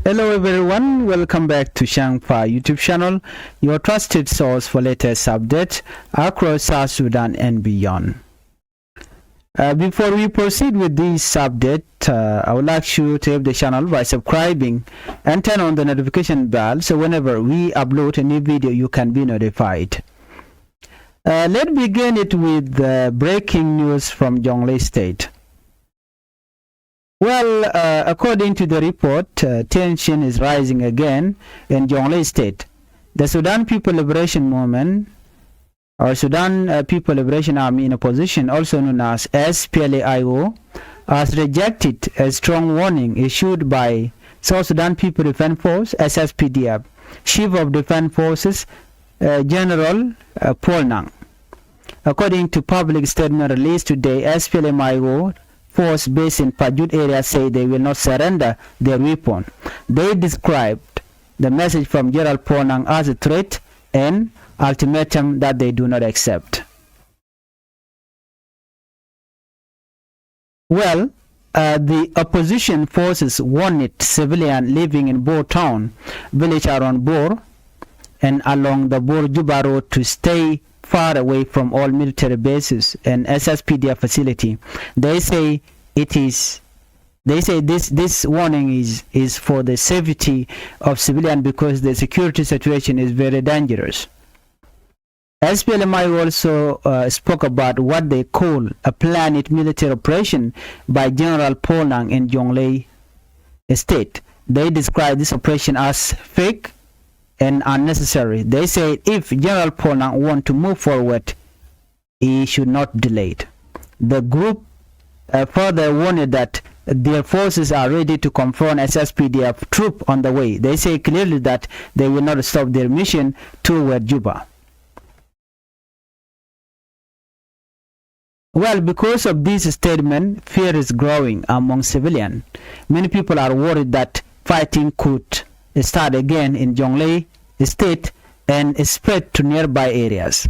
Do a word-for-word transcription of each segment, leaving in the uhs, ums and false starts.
Hello everyone, welcome back to Shangfa YouTube channel, your trusted source for latest update across South Sudan and beyond. Uh, before we proceed with this update, uh, I would like you to help the channel by subscribing and turn on the notification bell, so whenever we upload a new video, you can be notified. Uh, let's begin it with uh, breaking news from Jonglei State. Well, uh, according to the report, uh, tension is rising again in Jonglei State. The Sudan People Liberation Movement, or Sudan, uh, People Liberation Army in opposition, also known as S P L A I O, has rejected a strong warning issued by South Sudan People Defense Force, S S P D F, Chief of Defense Forces, uh, General, uh, Paul Nang. According to public statement released today, S P L M I O force based in Pajut area say they will not surrender their weapon. They described the message from General Paul Nang as a threat and ultimatum that they do not accept. Well, uh, the opposition forces warned civilian living in Bor town, village around Bor, and along the Bor-Juba road to stay far away from all military bases and S S P D F facility. They say it is, they say this, this warning is, is for the safety of civilian because the security situation is very dangerous. S P L M I also, uh, spoke about what they call a planned military operation by General Paul Nang in Jonglei State. They describe this operation as fake and unnecessary. They say if General Paul Nang want to move forward, he should not delay it. The group, uh, further warned that their forces are ready to confront S S P D F troop on the way. They say clearly that they will not stop their mission toward Juba. Well, because of this statement, fear is growing among civilian. Many people are worried that fighting could start again in Jonglei State and spread to nearby areas.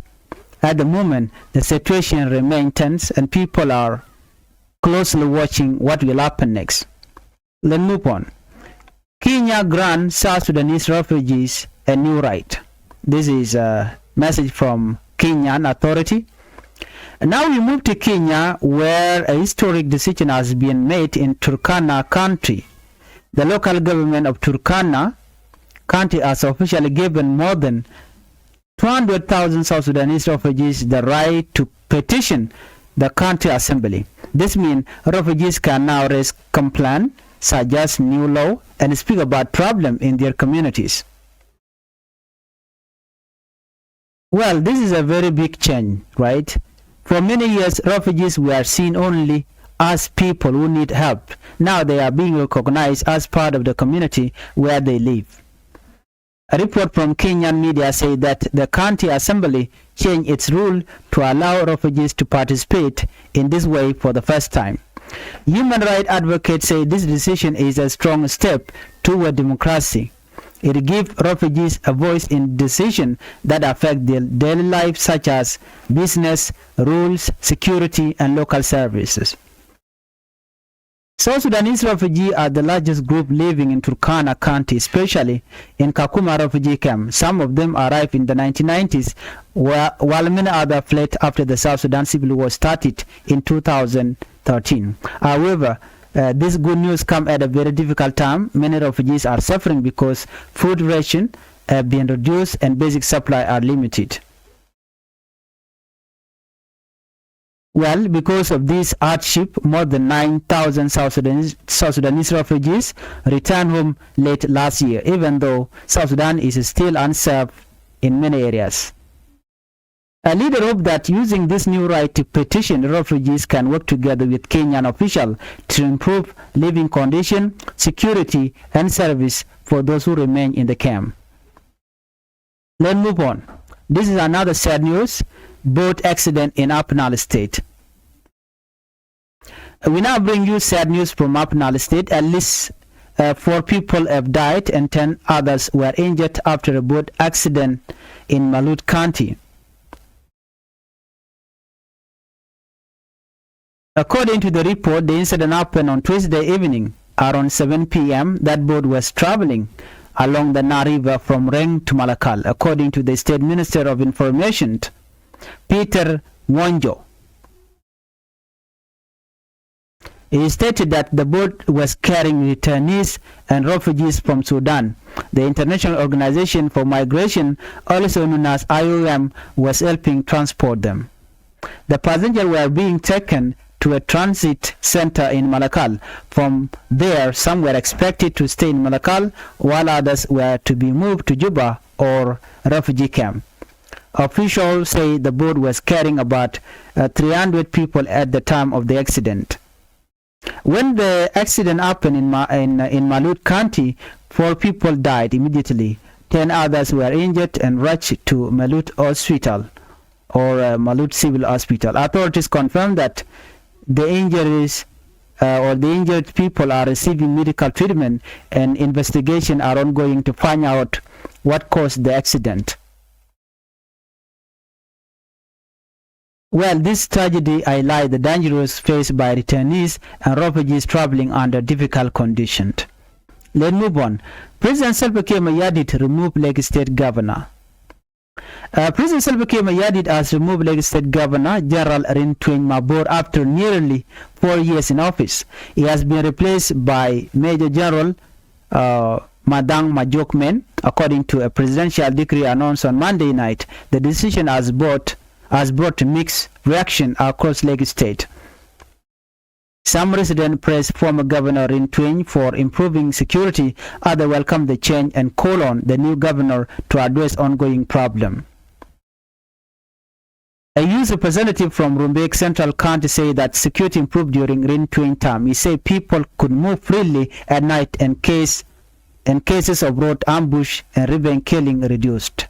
At the moment, the situation remains tense and people are closely watching what will happen next. Let's move on. Kenya grants South Sudanese refugees a new right. This is a message from Kenyan authority. Now we move to Kenya, where a historic decision has been made in Turkana County. The local government of Turkana County has officially given more than two hundred thousand South Sudanese refugees the right to petition the county assembly. This means refugees can now raise complaints, suggest new law, and speak about problem in their communities. Well, this is a very big change, right? For many years, refugees were seen only as people who need help. Now they are being recognized as part of the community where they live. A report from Kenyan media said that the county assembly changed its rule to allow refugees to participate in this way for the first time. Human rights advocates say this decision is a strong step toward democracy. It gives refugees a voice in decisions that affect their daily life, such as business, rules, security, and local services. South Sudanese refugees are the largest group living in Turkana County, especially in Kakuma refugee camp. Some of them arrived in the nineteen nineties, whi-, while many others fled after the South Sudan Civil War started in two thousand thirteen. However, uh, this good news come at a very difficult time. Many refugees are suffering because food ration have been reduced and basic supply are limited. Well, because of this hardship, more than nine thousand South Sudanese, South Sudanese refugees returned home late last year, even though South Sudan is still unserved in many areas. A leader hope that using this new right to petition, refugees can work together with Kenyan official to improve living condition, security, and service for those who remain in the camp. Let's move on. This is another sad news, boat accident in Upper Nile State. We now bring you sad news from Upper Nile State. At least, uh, four people have died and ten others were injured after a boat accident in Malut County. According to the report, the incident happened on Tuesday evening around seven p.m. that boat was traveling along the Naa River from Reng to Malakal, according to the State Minister of Information, Peter Wonjo. He stated that the boat was carrying returnees and refugees from Sudan. The International Organization for Migration, also known as I O M, was helping transport them. The passengers were being taken to a transit center in Malakal. From there, some were expected to stay in Malakal, while others were to be moved to Juba or refugee camp. Officials say the boat was carrying about, uh, three hundred people at the time of the accident. When the accident happened in, Ma- in, in Malut County, four people died immediately. Ten others were injured and rushed to Malut Hospital or, uh, Malut Civil Hospital. Authorities confirmed that the injuries, uh, or the injured people are receiving medical treatment, and investigation are ongoing to find out what caused the accident. Well, this tragedy highlights the dangers faced by returnees and refugees traveling under difficult conditions. Let's move on. President Salva Kiir Mayardit removed Lake State Governor. Uh, President Salva Kiir Mayardit has removed Lake State Governor General Rin Tueny Mabor after nearly four years in office. He has been replaced by Major General, uh, Madang Majok Men, according to a presidential decree announced on Monday night. The decision has brought, has brought mixed reaction across Lake State. Some residents praise former Governor Rin Tueny for improving security. Others welcome the change and call on the new governor to address ongoing problem. A youth representative from Rumbek Central County said that security improved during Rin Tueny term. He said people could move freely at night and case and cases of road ambush and revenge killing reduced.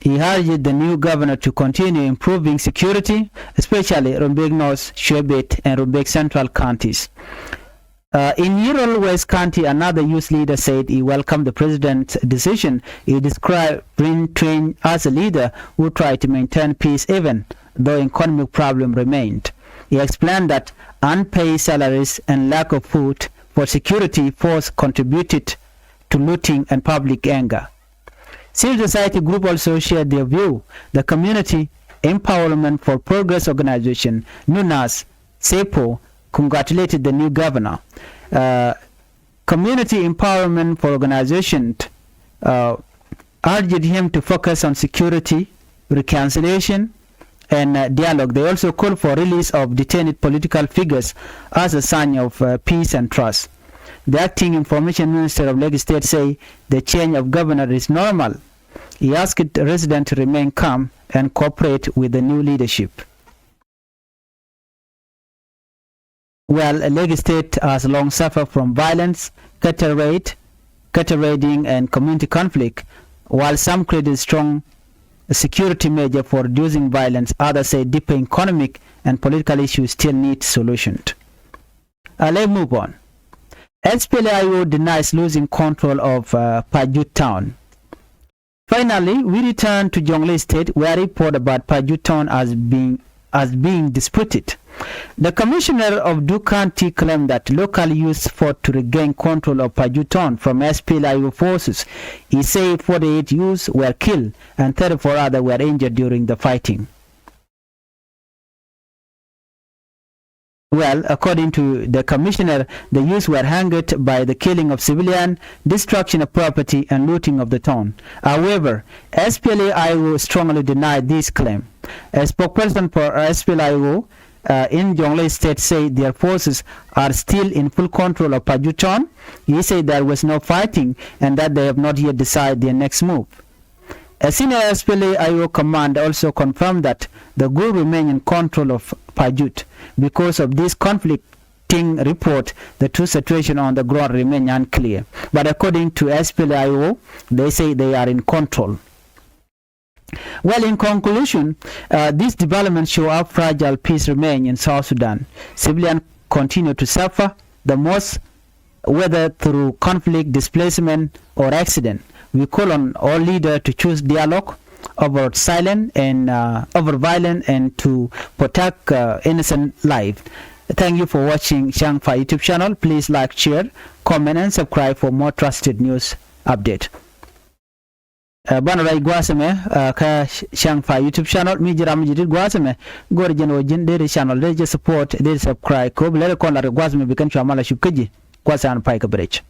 He urged the new governor to continue improving security, especially Rumbek North, Shuebeit, and Rumbek Central counties. Uh, in Yirol West County, another youth leader said he welcomed the president's decision. He described Rin Tueny as a leader who tried to maintain peace even though economic problem remained. He explained that unpaid salaries and lack of food for security force contributed to looting and public anger. Civil society group also shared their view. The Community Empowerment for Progress organization, known as CEPO, congratulated the new governor. Uh, Community Empowerment for Organization, uh, urged him to focus on security, reconciliation, and, uh, dialogue. They also called for release of detained political figures as a sign of, uh, peace and trust. The acting information minister of Lake State say the change of governor is normal. He asked residents to remain calm and cooperate with the new leadership. Well, Lake State has long suffered from violence, cattle raid, cattle raiding, and community conflict. While some credit strong security measure for reducing violence, others say deeper economic and political issues still need solution. Uh, let's move on. S P L A I O denies losing control of, uh, Pajut town. Finally, we return to Jonglei State, where report about Pajut town has been, has been disputed. The commissioner of Duk County claimed that local youth fought to regain control of Pajut town from S P L A I O forces. He said forty-eight youths were killed and thirty-four others were injured during the fighting. Well, according to the commissioner, the youths were hanged by the killing of civilian, destruction of property, and looting of the town. However, S P L A I O strongly denied this claim. A spokesperson for S P L A I O, uh, in Jonglei State said their forces are still in full control of Pajut town. He said there was no fighting and that they have not yet decided their next move. A senior S P L A I O commander also confirmed that the group remain in control of Pajut. Because of this conflicting report, the true situation on the ground remain unclear. But according to S P L A I O, they say they are in control. Well, in conclusion, uh, this development show how fragile peace remain in South Sudan. Civilians continue to suffer the most, whether through conflict, displacement, or accident. We call on all leaders to choose dialogue over silence and, uh, over violence and to protect, uh, innocent life. Thank you for watching Changfa YouTube channel. Please like, share, comment and subscribe for more trusted news update. Ɛ, banɛ ruac gua̱a̱th ɛmɛ, ɛ, kä Changfa YouTube channel. Mi ji̱ ram mi ji̱ dit gua̱a̱th ɛmɛ, go̱r jɛn ɣöö ji̱n deri channel deri jɛ support, deri subscribe. Kɛ ɣöö bi lɛr kɔn lat kɛ gua̱a̱th ɛmɛ bi kɛn cua mal a cup kä ji̱. Gua̱a̱th ɛn pay kɛ bridge.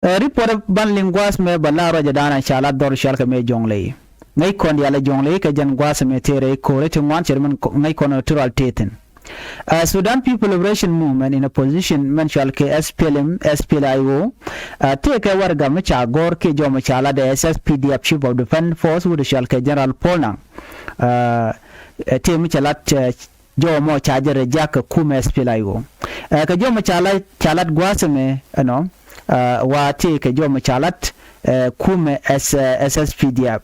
Ɛ, report ban liŋ gua̱a̱th ɛmɛ ba la ruacɛ da̱a̱n a ca lat dhɔr cɔal kɛ mɛ Jɔŋley. Ŋäc kɔn diaal ɛ Jɔŋley kɛ jɛn gua̱a̱th ɛmɛ tëë rɛy ko̱r ti ŋuan cɛ ri min ŋäc kɔn ti rual tëë thi̱n. Ɛ, Sudan People Liberation Movement in opposition mɛn cɔal kɛ S P L M, S P L I O. Ɛ, tëëkɛ warɛgak mi ca gɔ̱r kiɛ jɔw mi ca lat ɛ S S P D F Chief of Defence Force wut cɔal kɛ General Paul Nang. Ɛ, ɛ, tëë mi ca lat, ɛ, jɔw mɔ ca jɛ rɛ jak kɛ kumɛ S P L I O. Ɛ, kɛ jɔw mi ca lat, ca lat gua̱a̱th ɛmɛ, ɛnɔ, ɛ, wa tëëkɛ jɔw mi ca lat, ɛ, kumɛ S-, ɛ, S S P D F.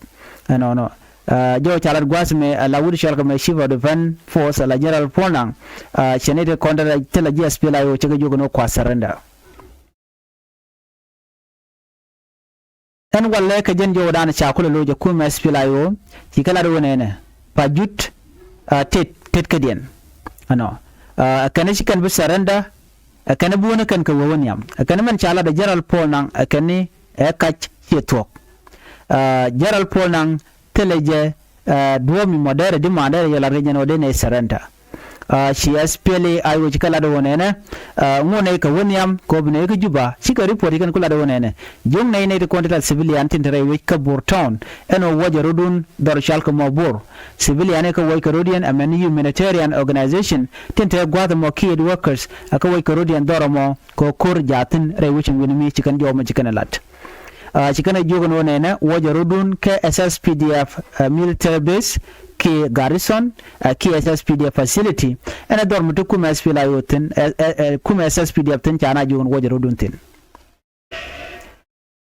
Ɛnɔnɔ. Ɛ, jɔw ca lat gua̱a̱th ɛmɛ, ɛ, la wut cɔal kɛ mɛ Chief of Defence Force, ɛ, la General Paul Nang. Ɛ, cɛ ni ti kɔn ti la ji̱ S P L I O cɛ kɛ jiök ni kua surrender. Ɛn walɛ kɛ jɛn jɔwdan ca kulɛ loc ɛ kumɛ S P L I O, ci kɛ lat wä nɛnɛ. Pa jut, ɛ, tet, tet kädiɛn. Ɛnɔ. Ɛ, kɛn ci kɛn bi surrender, ɛ, kɛn bi wä ni kɛn kɛ wä wä nhiam. Ɛ, kɛn mɛn ca lat ɛ General Paul Nang, ɛ, kɛn ni ɛ kac ciɛ thuɔ̱k. Ɛ, General Paul Nang thilɛ jɛ, ɛ, duɔ̱ɔ̱p mi mɔ dɛrɛ di ma dɛrɛ yɛ lat kɛ jɛn ɣöö dee nɛy surrender. Ɛ, ci S P L I O ci kɛ lat ɣöö nɛnɛ, ɛ, ŋuɔ nɛy kɛ wä nhiam kɛ ɣöö bi nɛy kä Juba, cikɛ report ci kɛn ku lat ɣöö nɛnɛ. Jiöŋ nɛy nɛy ti kɔn ti la civilian tin te rɛy wec kä Bor Town, ɛn ɣöö wuɔcɛ rɔ̱dun dhɔr cɔal kɛ mɔ Bor. Civilian ɛ kɛ wuɔc kɛ rɔ̱diɛn, ɛ mɛn humanitarian organization tin te gua̱a̱th ɛmɔ, key aid workers, ɛ kɛ wuɔc kɛ rɔ̱diɛn dhɔr ɛmɔ kɛ ɣöö ko̱r jaathin rɛy wec in wi̱n mi ci kɛn jɔw mɔ ci kɛn ɛ lat. Ɛ, ci kɛn ɛ jiök ɛn ɣöö nɛnɛ wuɔcɛ rɔ̱dun kɛ S S P D F, ɛ, military base kiɛ garrison, ɛ, kiɛ S S P D F facility. Ɛn ɛ dhɔr mi ti kumɛ S P L I O thi̱n, ɛ, ɛ, ɛ, kumɛ S S P D F thi̱n ca na jiök ɛn wuɔcɛ rɔ̱dun thi̱n.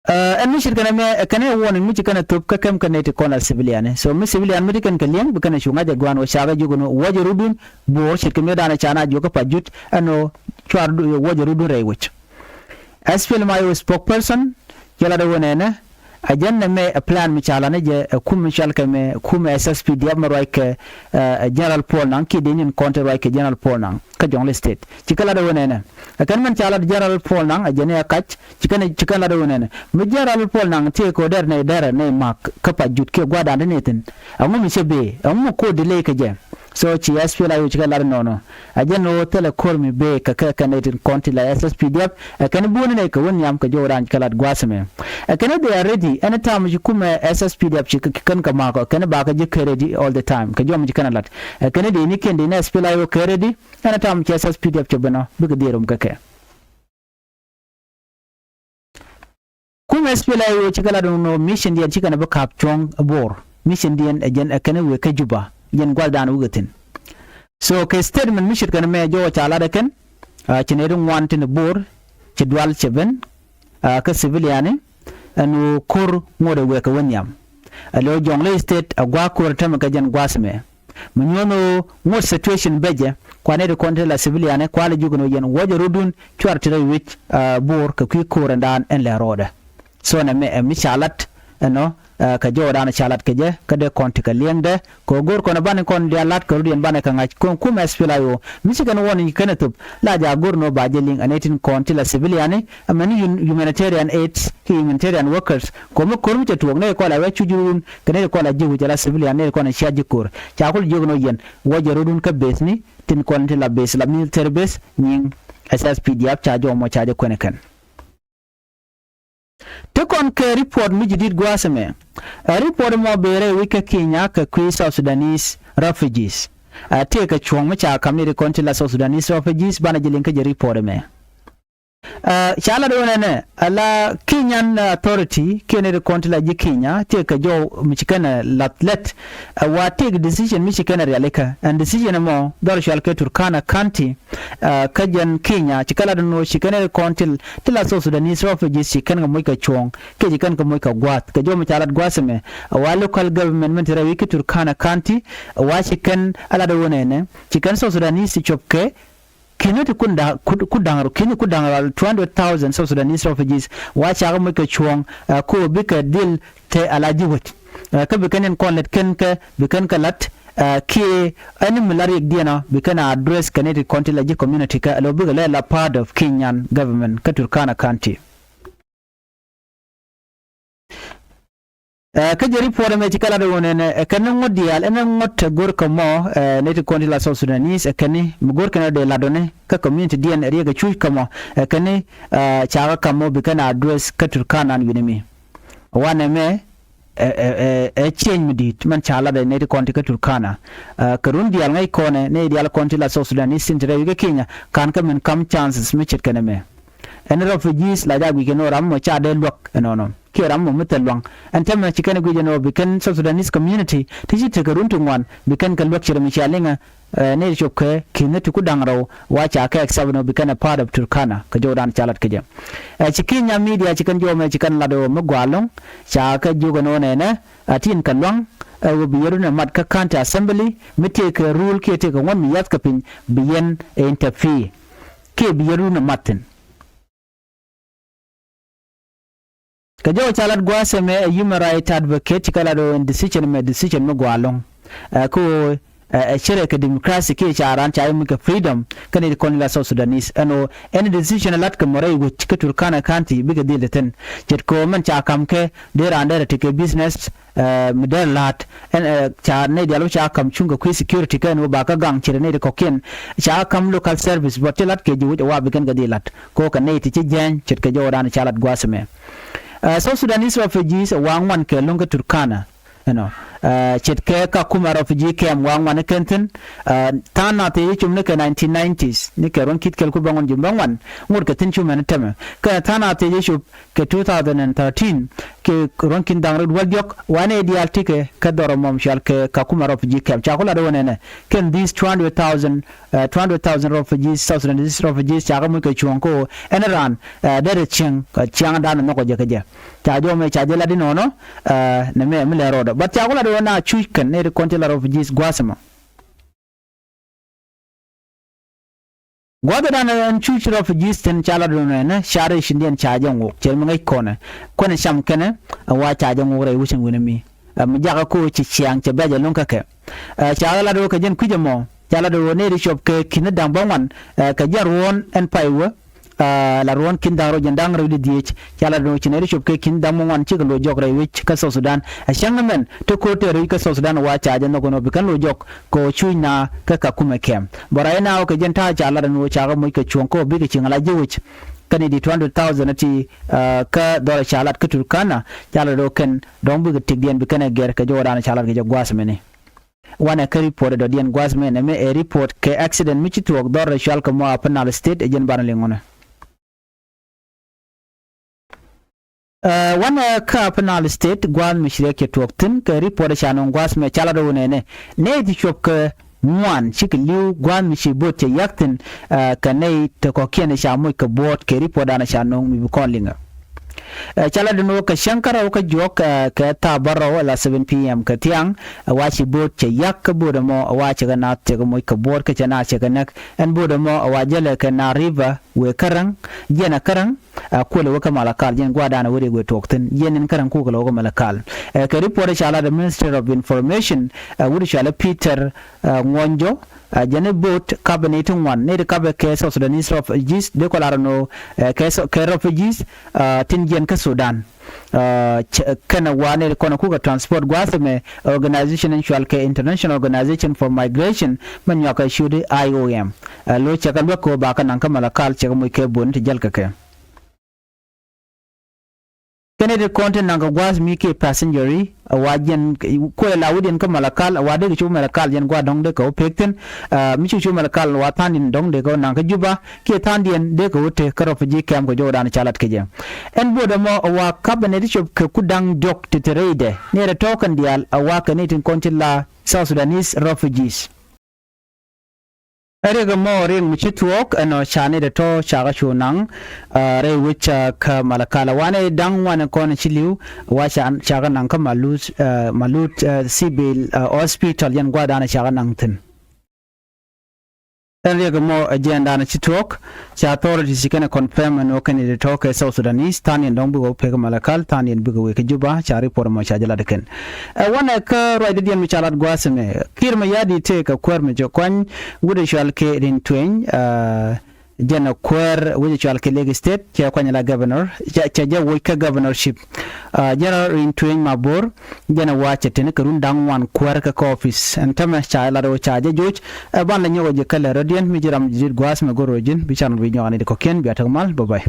Ɛ, ɛn mi ce̱tkɛ nɛmɛ, ɛ, kɛn ɛ warning mi ci kɛn ɛ thop kä kɛm kɛn nɛy ti kɔn la civilian. So mi civilian mi ti kɛn kɛ liɛŋ bi kɛn ɛ cu ŋa̱c ɛ gua̱a̱n ɣöö ca kɛ jiök ɛn ɣöö wuɔcɛ rɔ̱dun Bor ce̱tkɛ mi dan ɛ ca na jiök kä Pa Jut ɛn ɣöö cuar du-, wuɔcɛ rɔ̱dun rɛy wec. S P L M I O spokesperson cɛ lat ɛ ɣöö nɛnɛ, ɛ jɛn nɛmɛ ɛ plan mi ca lat ni jɛ ɛ kumɛ cɔal kɛ mɛ kumɛ S S P D F mi ruac kɛ, ɛ, General Paul Nang kiɛ dee nyin kɔn ti ruac kɛ General Paul Nang kä Jɔŋley State. Ci kɛ lat ɛ ɣöö nɛnɛ, ɛ kɛn mɛn ca lat General Paul Nang ɛ jɛn ɛ kac, ci kɛn, ci kɛn lat ɛ ɣöö nɛnɛ. Mi General Paul Nang tëëkɛ ɣöö dɛr nɛy dɛrɛ nɛy ma̱k kä Pa Jut kiɛ gua̱a̱thdan ti nɛy thi̱n. Ɛŋu mi cɛ bëë, ɛŋu mi ko̱r delay kɛ jɛ. So ci S P L I O ci kɛ lat inɔnɔ. Ɛ jɛn ɣöö thilɛ ko̱r mi bëë kɛ kɛ kɛn nɛy tin kɔn ti la S S P D F, ɛ kɛn buɔ̱n nɛy kɛ wä nhiam kɛ jɔwdan ci kɛ lat gua̱a̱th ɛmɛ. Ɛ kɛn they are ready, any time ci kumɛ S S P D F ci kɛ kɛn kɛ ma̱k ɔ, kɛn bakɛ ji̱ kɛ ready all the time, kɛ jɔw mi ci kɛn lat. Ɛ kɛn dee ni kɛn dee ni S P L I O kɛ ready, any time ci S S P D F ci ben ɔ, bikɛ dhieec rom kɛ kɛ. Kumɛ S P L I O cikɛ lat inɔ mission diɛn cikɛ nɛ bi ka̱p cuɔ̱ŋ Bor. Mission diɛn ɛ jɛn ɛ kɛn wëë kä Juba, jɛn gua̱thdan wikɛ thi̱n. So kɛ statement mi ce̱tkɛ nɛmɛ jɔwä ca lat ɛ kɛn, ɛ, ci nɛy ti ŋuan tin Bor ci dual cɛ ben, ɛ, kä civilian, ɛn ɣöö ko̱r ŋot ɛ wëë kɛ wä nhiam. Ɛ lo̱ Jɔŋley State ɛ gua̱a̱k ko̱r ɛ tämɛ kɛ jɛn gua̱a̱th ɛmɛ. Mi nyuɔ̱n ɣöö ŋot situation bɛ jɛ, kuanɛ ti kɔn ti la civilian, kualɛ jiök ɛn ɣöö yɛn wuɔcɛ rɔ̱dun cuar ti rɛy wec, ɛ, Bor kɛ kui̱ ko̱r ɛn daan ɛn lɛ rɔɔdɛ. So nɛmɛ ɛ mi ca lat ɛnɔ, ɛ, kɛ jɔwdan ca lat kɛ jɛ, kä dee kɔn ti kɛ liɛŋdɛ, kɛ ɣöö go̱r kɔn ɛ banɛ kɔn diaal lat kɛ rɔ̱diɛn banɛ kɛ ŋa̱c, kɔn kumɛ S P L I O, mi ci kɛn warning kɛn ɛ thop, la jɛ a go̱r ni ɣöö ba jɛ liŋ, ɛ nɛy tin kɔn ti la civilian, ɛ mɛn hum-, humanitarian aids, kɛ humanitarian workers, kɛ ɣöö mi ko̱r mi cɛ tuɔɔk, nɛy kɔn la wee cuc run, kɛ nɛy kɔn la ji̱ wi̱c ala civilian, nɛy kɔn la cia ji̱ ko̱r. Ca kul jiök ni ɣöö yɛn, wuɔcɛ rɔ̱dun kä base ni, tin kɔn ti la base, la military base, nyiŋ S S P D F ca jɔw mɔ ca jɛ kuɛn ɛ kɛn. Ti kɔn kɛ report mi ji̱ di̱t gua̱a̱th ɛmɛ. Ɛ report ɛmɔ bëë rɛy wec kä Kenya kɛ kui̱ South Sudanese refugees. Ɛ tëëkɛ cuɔ̱ŋ mi ca ka̱m ni ti kɔn ti la South Sudanese refugees banɛ jɛ liŋ kä jɛ report ɛmɛ. Ɛ ca lat ɣöö nɛnɛ, ɛ la Kenyan Authority kiɛ ni ti kɔn ti la ji̱ Kenya tëëkɛ jɔw mi ci kɛn ɛ lath lät. Ɛ wa tëëk decision mi ci kɛn ɛ rialikä. Ɛn decision ɛmɔ dhɔr cɔal kɛ Turkana County, ɛ, kä jɛn Kenya, ci kɛ lat ɛn ɣöö ci kɛn ɛ kɔn ti, ti la South Sudanese refugees ci kɛn kɛ moc kɛ cuɔ̱ɔ̱ŋ, kiɛ ci kɛn kɛ moc kɛ gua̱a̱th. Kɛ jɔw mi ca lat gua̱a̱th ɛmɛ, ɛ wa local government min te rɛy wec kä Turkana County, ɛ wa ci kɛn ɛ lat ɛ ɣöö nɛnɛ, ci kɛn South Sudanese ti cop kɛ ki̱n ti kun da̱ŋ, kun da̱ŋ rɔ, ki̱n ti kun da̱ŋ rɔ two hundred thousand South Sudanese refugees wa cakä moc kɛ cuɔ̱ɔ̱ŋ, ɛ, ko bikɛ dhil te ala ji̱ wec. Ɛ, kä bi kɛn in kɔn lät kɛn kɛ, bi kɛn kɛ la̱t, ɛ, kiɛ ɛn mi la riɛk diɛn ɔ, bi kɛn address kɛ ni ti kɔn ti la ji̱ community kɛ, lo bikɛ lɛ la part of Kenyan government kä Turkana County. Ɛ, kä jɛ report ɛmɛ ci kɛ lat ɣöö nɛnɛ, ɛ, kɛn ni ŋuɔ̱t diaal, ɛn ni ŋuɔ̱t ɛ go̱r kɛ mɔ, ɛ, ni ti kɔn ti la South Sudanese, ɛ, kɛn ni mi go̱r kɛn ɔ dee lat ɔ ni kä community diɛn ɛ riɛk ɛ cuc kɛ mɔ, ɛ, kɛn ni, ɛ, ca kɛ kam mɔ bi kɛn address kä Turkana an wi̱ni mi. Wanɛ mɛ, ɛ, ɛ, ɛ, ɛ change mi di̱i̱t, mɛn ca lat ɛ ni ti kɔn ti kä Turkana. Ɛ, kɛ run diaal ŋäc kɔnɛ, ni diaal kɔn ti la South Sudanese tin ti rɛy wi̱c kä Kenya, kan kä min kam chances mi ce̱tkɛ nɛmɛ. Ɛn refugees la jak guic kɛ ni ɣöö ram mɔ ca dee luäk ɛnɔnɔ kiɛ ram mɔ mi thil luaŋ. Ɛn täämɛ ci kɛn guic ɛn ɣöö bi kɛn South Sudanese community ti ci tekɛ run ti ŋuan bi kɛn kɛ luäk ce̱t mi cia liŋɛ, ɛ, nɛy ti cop kɛ ki̱n ni ti ku da̱ŋ rɛw wa ca kɛ accept ɛn ɣöö bi kɛn ɛ part of Turkana kɛ jɔwdan ca lat kɛ jɛ. Ɛ, ci Kenya media ci kɛn jɔw mɛ ci kɛn lat ɣöö mi gɔaa ɛlɔ̱ŋ ca kɛ jiök ɛn ɣöö nɛnɛ, ɛ, tin kɛ luaŋ, ɛ, ɣöö bi yɛn run ɛ mat kä county assembly mi tëëkɛ rule kiɛ tëëkɛ ŋuɔ̱t mi yath kɛ piny bi yɛn ɛ interfere kiɛ bi yɛn run ɛ mat thi̱n. Kɛ jɔw ca lat gua̱a̱th ɛmɛ ɛ human right advocate ci kɛ lat ɣöö ɛn decision ɛmɛ decision mi gɔaa ɛlɔ̱ŋ. Ɛ, kä ɣöö, ɛ, ɛ cärɛ kɛ democracy kiɛ ca raan ca yɛ muc kɛ freedom kä ni ti kɔn la South Sudanese. Ɛn ɣöö ɛn decision ɛ lat kɛ mɔ rɛy wec kä Turkana County bikɛ dhil ti thi̱n. Ce̱tkɛ ɣöö mɛn ca ka̱m kɛ dee raan derɛ tekɛ business, ɛ, mi derɛ la̱a̱t. Ɛn, ɛ, ca nɛy diaal wä ca ka̱m cuŋ kɛ kui̱ security kɛ ɛn ɣöö ba kä gaŋ ce̱t nɛy ti kɔ̱kiɛn. Ca ka̱m local service bä ti lat kɛ ji̱ wec ɛ wa bi kɛn kɛ dhil lat. Kɛ ɣöö kɛ nɛy ti ci jääny ce̱tkɛ jɔwdan ca lat gua̱a̱th ɛmɛ. Ɛ, South Sudanese refugees ɛ wa ŋuan kɛ lo̱ŋ kä Turkana. Ɛnɔ, ɛ, ce̱tkɛ Kakuma refugee camp wa ŋuan ni kɛn thi̱n. Ɛ, tha̱a̱ŋ nath thiec cop ni kɛ nineteen nineties ni kɛ ruɔ̱n ki̱th kɛl ku bäŋuan ji̱ bäŋuan ŋot kɛ thi̱n cu mɛn tɛmɛ. Kɛ tha̱a̱ŋ nath thiec cop kɛ two thousand and thirteen kɛ ruɔ̱n ki̱n da̱ŋ rɛw wäl diɔ̱k wanɛ diaal tikɛ kɛ dhɔr ɛmɔ mi cɔal kɛ Kakuma refugee camp. Ca ku lat ɣöö nɛnɛ kɛn these two hundred thousand, ɛ, two hundred thousand refugees, South Sudanese refugees ca kɛ muc kɛ cuɔ̱ɔ̱ŋ kä ɣöö ɛn raan, ɛ, derɛ cieŋ kɛ ciaŋdan nhɔkɔ jɛ kɛ jɛ. Ca jɔw mɛ ca jɛ lat inɔnɔ, ɛ, nɛmɛ mi lɛ rɔɔdɔ. But ca ku lat ɣöö na cuc kɛn ni ri kɔn ti la refugees gua̱a̱th ɛmɔ. Gua̱thdan ɛn cuc refugees tin ca lat ɣöö nɛnɛ ca rɛy cindiɛn ca jɛ ŋok cɛ mi ŋäc kɔnɛ. Kuɛn cam kɛnɛ ɛ wa ca jɛ ŋok rɛy wecin wi̱ni mi. Ɛ, mi jakä ko ci ciaŋ cɛ bɛ̈c ɛ lo̱ŋ kä kɛ. Ɛ, ca lat ɣöö kɛ jɛn kui̱c ɛmɔ ca lat ɣöö nɛy ti cop kɛ ki̱n da̱ŋ bäŋuan, ɛ, kɛ jɛn ruɔ̱ɔ̱n ɛn pay wä. Ɛ, la ruɔ̱ɔ̱n ki̱n da̱ŋ rɛw jiɛn da̱ŋ rɛw di dhieec ca lat ɣöö ci nɛy ti cop kɛ ki̱n da̱ŋ bäŋuan cikɛ lo̱c jɔk rɛy wec kä South Sudan. Ɛ cäŋ ɛmɛn ti ko̱r tɛɛr rɛy wec kä South Sudan wa ca jɛ nhɔk ɛn ɣöö bi kɛn lo̱c jɔk kɛ ɣöö cuc na kä Kakuma camp. Bä rɛy na ɣöö kɛ jɛn ta̱a̱ ca lat ɛn ɣöö ca kɛ moc kɛ cuɔ̱ŋ kä ɣöö bikɛ cieŋ la ji̱ wec. Kɛn i̱ di two hundred thousand ti, ɛ, kä dhɔr ca lat kä Turkana ca lat ɣöö kɛn dɔ̱ŋ bikɛ tëkdiɛn bi kɛn ɛ gɛr kɛ jɔwdan ca lat kɛ jɛ gua̱a̱th mɛni. Wanɛ kä report ɛ dɔ̱diɛn gua̱a̱th mɛn ɛmɛ ɛ report kɛ accident mi ci thuɔ̱k dhɔr rɛ cual kɛ mɔ Upper Nile State ɛ jɛn banɛ liŋ ɣɔnɛ. Ɛ, wanɛ kä Upper Nile State gua̱a̱th mi ci riɛk cɛ tuɔ̱k thi̱n kɛ report ɛ ca nɔŋ gua̱a̱th mɛ ca lat ɣöö nɛnɛ nɛy ti cuɔp kɛ ŋuan cikɛ li̱w gua̱a̱th mi ci bo̱o̱t cɛ yak thi̱n, ɛ, kɛ nɛy ti kɔ̱kiɛn ca moc kɛ buɔ̱ɔ̱t kɛ report danɛ ca nɔŋ mi bi kɔn liŋɛ. Ɛ, ca lat ɛn ɣöö kɛ cäŋ kä rɛw kä juɔk, ɛ, kɛ thaap bärɔw ala seven p m kɛ thiaŋ, ɛ, wa ci bo̱o̱t cɛ yak kä bo̱o̱t ɛmɔ ɛ wa cɛ kɛ naath cɛ kɛ moc kɛ buɔ̱ɔ̱t kä cɛ naath cɛ kɛ näk. Ɛn bo̱o̱t ɛmɔ ɛ wa jälɛ kɛ Nile River wëë Käräŋ, jiɛn ɛ Käräŋ, ɛ, kuëlɛ wä kä Malakal, jiɛn gua̱a̱r danɛ wä riɛk wëë tuɔɔk thi̱n, jiɛn ɛn Käräŋ kukɛ lɛ wä kä Malakal. Ɛ, kɛ report ca lat ɛ Minister of Information, ɛ, wut cɔalɛ Peter, ɛ, Ŋuɔ̱nyjɔ, ɛ, jɛn i̱ bo̱o̱t kapɛ nɛy ti ŋuan, nɛy ti kapɛ kɛ South Sudanese refugees, dee kɔ lar ɛn ɣöö, ɛ, kɛ, kɛ refugees, ɛ, tin jiɛn kä Sudan. Ɛ, cɛ-, kɛnɛ wa nɛy ti kɔn kukɛ transport gua̱a̱th ɛmɛ, organization in cɔal kɛ International Organization for Migration, mɛ nyuak kɛ ciötdi I O M. Ɛ, lo̱c cɛ kɛ luäk kɛ ɣöö ba kɛ naŋ kä Malakal cɛ kɛ moc kɛ bo̱o̱t ni ti jäl kɛ kɛ. Kɛnɛ ti kɔn ti naŋ kɛ gua̱a̱th mi kiɛ passenger i̱, ɛ, wa jiɛn kuɛ la wi̱diɛn kä Malakal, ɛ, wa dee kɛ cop Malakal jiɛn gua̱a̱th dɔ̱ŋ dee kɛ wä pek thi̱n. Ɛ, mi ci cop Malakal wa tha̱a̱ŋdiɛn dɔ̱ŋ dee kɛ wä naŋ kä Juba kiɛ tha̱a̱ŋdiɛn dee kɛ wä te kä refugee camp kɛ jɔwdan ca lat kɛ jɛ. Ɛn bo̱o̱t ɛmɔ ɛ wa kapɛ nɛy ti cop kɛ ku da̱ŋ diɔ̱k ti te rɛydɛ, nɛy rɛ tɔ̱ kɛn diaal ɛ wa kɛ nɛy tin kɔn ti la South Sudanese refugees. Ɛ riɛk ɛmɔ riɛk mi ci thuɔ̱k ɛnɔ ca nɛy rɛ tɔ̱ ca kɛ cu naŋ, ɛ, rɛy wec, ɛ, kä Malakal. Ɛ wanɛ da̱ŋ wanɛ kɔn ci li̱w wa ca, ca kɛ naŋ kä Malut, ɛ, Malut, ɛ, Civil, ɛ, Hospital, jɛn gua̱a̱r danɛ ca kɛ naŋ thi̱n. Riɛk mɔ ɛ jɛɛndan ci tuɔɔk ca authorities ci kɛn ɛ confirm ɛn ɣöö kɛn i̱ ti tɔ̱ kɛ South Sudanese tha̱a̱ŋ yɛn dɔ̱ŋ bikɛ wä pek Malakal tha̱a̱ŋ yɛn bikɛ wä kɛ Juba ca report mɔ ca jɛ lat kɛn. Ɛ wanɛ kä ruacdädiɛn mi ca lat gua̱a̱th ɛmɛ Kiir Mayardit tëë kɛ kuäär mi cɛ kuany wi̱cdɛ cual kɛ Rin Tueny. Jɛn ɛ kuäär wi̱cdɛ cual kɛ Lake State cɛ kuany la governor cɛ jɛ woc kä governorship. Jɛn rɔ Rin Tueny Mabor jɛn ɛ wa̱a̱ cɛ teni kɛ run da̱ŋ ŋuan kuäär kä kä office ɛn tämɛ ca lat ɣöö ca jɛ joc. Ɛ ban lɛ nyɔk ɛ jɛ kä lɛ rɔ̱diɛn mi ji̱ ram ji̱ dit gua̱a̱th mɛ go̱r rɔ ji̱n bi can bi nyɔk ani di kɔ̱kiɛn bia tek mal bä bay.